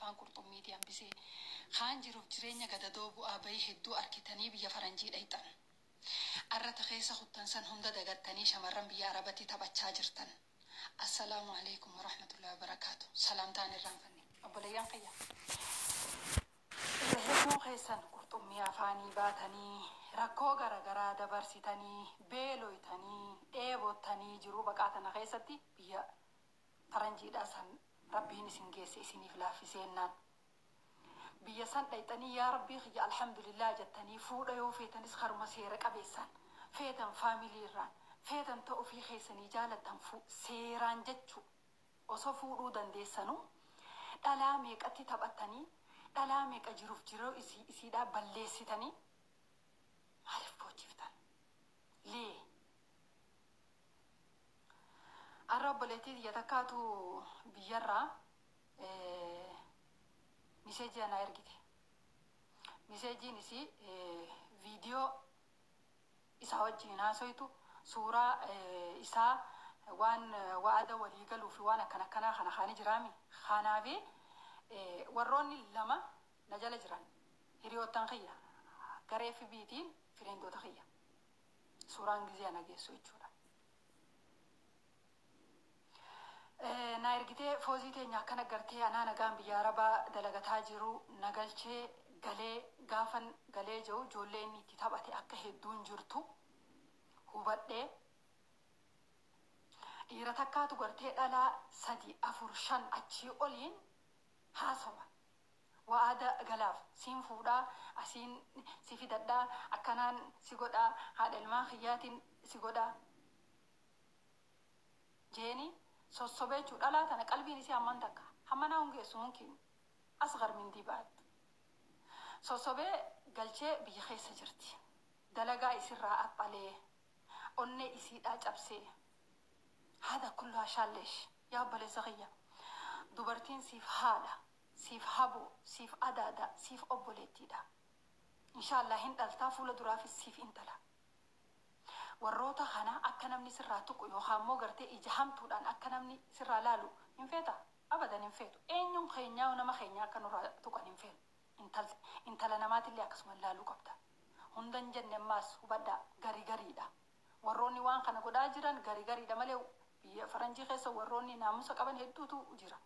Afaan qurxummiitii hambisee kaan jiruuf jireenya gadadoo bu'aa bayii hedduu arkitanii biyya faranjii dhayxan. Arrata keessa kuttan san hunda dagattanii shamarran biyya Arabatti taphachaa jirtan. Assalaamu alaikum warahmatullahi wabarakaatu. Salaamtaan irraanfanne. Obboleeyyan kiyya. Irra hedduun keessan qurxummii afaanii baatanii, rakkoo garagaraa dabarsitanii, beeloytanii, dheebottanii jiruu baqaa tana keessatti biyya faranjiidhaa san Rabbiin isin geesse isiniif laaffiseennaan. Biyya san dhayxanii yaa Rabbii kiyya alhamdulillah jettanii fuudha yoo feetanis karuma seera qabeessaan, feetan faamilii irraan, feetan ta ofii keessanii jaalattan seeraan jechuu osoo fuudhuu dandeessanuu dhalaa meeqatti taphattanii, dhalaa meeqa jiruuf jiruu isiidhaa balleessitanii maaliif boochiftan? Lee. Arra obboleettii tiyya takkaatu biyyarraa miseejii anaa ergite. Miseejiin isii viidiyoo isaa wajjin haasoytu, suuraa isaa, waan wa'ada walii galuu fi waan akkana akkanaa kana kaani jiraami. Kanaafi warroonni lama na jala jiran hiriyoottan kiyya garee FB'tiin fireendoota kiyya. Suuraan gizee ana geessu jechuudha. Na ergitee, Foozii teenya akkana gartee anaa nagaan biyya Arabaa dalagataa jiru na galchee galee, gaafan galee jiru ijoollee inni itti taphate akka hedduun jirtu hubadhee, dhiira takkaatu gartee dhalaa 3, 4, 5 achii oliin haasawa. Wa'aada galaaf, siin fuudhaa, asiin si fidadhaa, akkanaan si godhaa, haadha ilmaan kiyyaatiin si godhaa jeeni sossobee jechuu. Dhalaa tana qalbiin isii hamman takka hammanaa hungeessu mumkin asgar min dibaat sossobee galchee biyya keessa jirti. Dalagaa isirraa axxalee onnee isiidhaa cabsee haada kullu hashaalleesh. Yaa obboleessa kiyya, dubartiin siif haadha, siif haboo, siif adaada, siif obboleettiidha. Inshaallah hin dhaltaa, fuula duraafis siif intala. Warroota kana akka namni sirraa tuqu yookaan immoo gartee ija hamtuudhaan akka namni sirraa laalu hin feeta? Abadan hin feetu. Eenyuun keenyaa nama keenya akka nurraa tuqan hin feenu. Intala namaatillee akkasuma laaluu qabda. Hundan jenne ammaas, hubadhaa, gari gariidha. Warroonni waan kana godhaa jiran gari gariidha malee biyya faranjii keessa warroonni naamusa qaban hedduutu jira.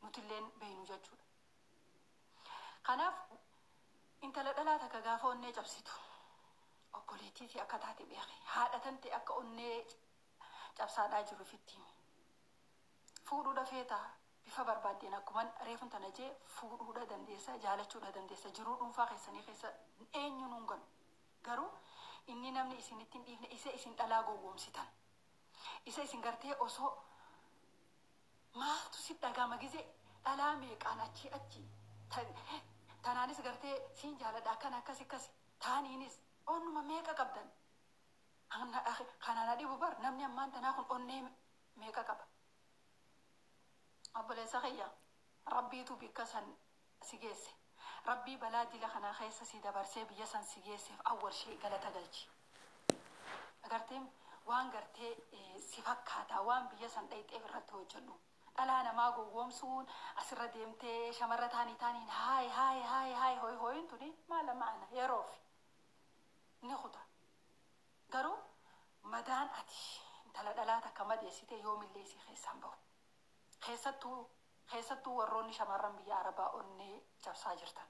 Nutilleen beeynu jechuudha. Kanaaf intala dhalaa takka gaafa onnee cabsitu obboleettiitii akka taate beeki. Haadha tante akka onnee cabsaadhaa jiru ifitti himi. Fuudhuudha feetaa, bifa barbaaddeen akkuman reefun tana jee fuudhuudha dandeessa, jaalachuudha dandeessa, jiruu dhuunfaa keessanii keessa eenyuun hin galu. Garuu inni namni isinitti hin dhiifne isa isin dhalaa gowwoomsitan. Isa isin gartee osoo maaltu si dhagama gizee dhalaa meeqaan achii achi tanaanis gartee siin jaaladha akkana akkas akkas taaniinis onnuma meeqa qabdan. Kana na dhibu bar, namni ammaan tanaa kun onnee meeqa qaba? Obboleessa kiyya, Rabbiitu bikka san si geesse. Rabbii balaa dila kana keessa si dabarsee biyya san si geesseef awwal shee galata galchi. Agartee, waan gartee si fakkaataa waan biyya san dhayxeef irratti hojjedhu. Dhalaa namaa gowwoomsuun asirra deemtee shamarra taanii taaniin haay haay haay haay hoy hoyin tuni maala ma'ana? Yeroof ni kuta. Garuu madaan ati intala dhalaa takka madeessite yoomillee isii keessaan bahu. Keessattuu keessattuu warroonni shamarran biyya Arabaa onnee cabsaa jirtan.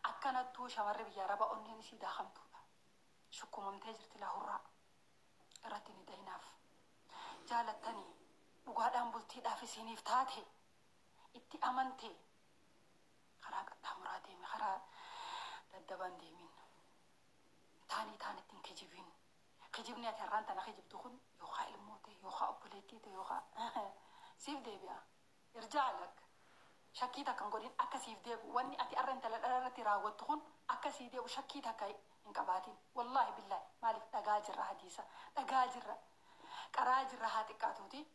Akkanattuu shamarri biyya Arabaa onneen isii daakamtuudha. Shukkumamtee jirti laa hurraa. Irratti ni dayinaaf. Jaalattanii dhugaadhaan bultiidhaaf isiniif taate itti amantee karaa qaxxaamuraa deemi, karaa daddabaan deemin. Taanii taanitti hin kijibin. Kijibni ati har'aan tana kijibdu kun yookaan ilmoo ta'e yookaan obboleettii ta'e yookaan siif deebi'a. Irjaa lak. Shakkii takka hin godhin, akka siif deebi'u. Wanni ati har'a intala dhala irratti raawwattu kun akka sii deebi'u shakkii takka hin qabaatin. Wallaahi billaahi, maaliif dhagaa jirra, hadiisa dhagaa jirra, qaraa jirra, haa xiqqaatuuti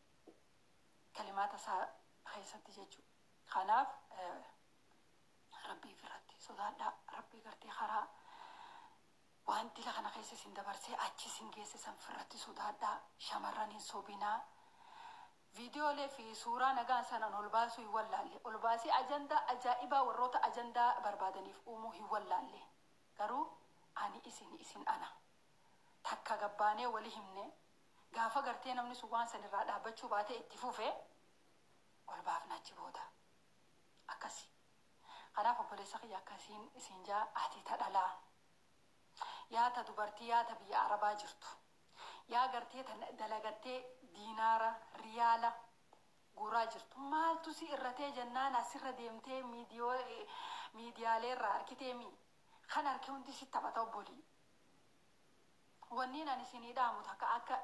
kalimaata isaa keessatti jechuudha. Kanaaf Rabbii irratti sodaadhaa. Rabbii gartee karaa waan dila kana keessa isin dabarsee achi isin geesse san firratti sodaadhaa. Shamarran hin sobinaa. Viidiyoolee fi suuraa nagaan sanan ol baasuu hin wallaalle. Ol baasee ajandaa ajaa'ibaa warroota ajandaa barbaadaniif uumuu hin wallaalle. Garuu ani isin, isin ana. Takka gabbaanee wali himne, gaafa gartee namni sun waan san irraa dhaabbachuu baatee itti fufe ol baafna achi booda. Akkasi. Kanaaf obboleessa kiyya, akkasiin isin jaa, ati ta dhalaa. Yaa ta dubartii, yaa ta biyya Arabaa jirtu. Yaa gartee ta dalagattee diinaara, riyaala guuraa jirtu. Maaltu si irratee jennaan asirra deemtee miidiyaalee irraa harkitee mi? Kan harki hundi si taphata, obbolii. Wanniin ani isinii dhaamu takka akka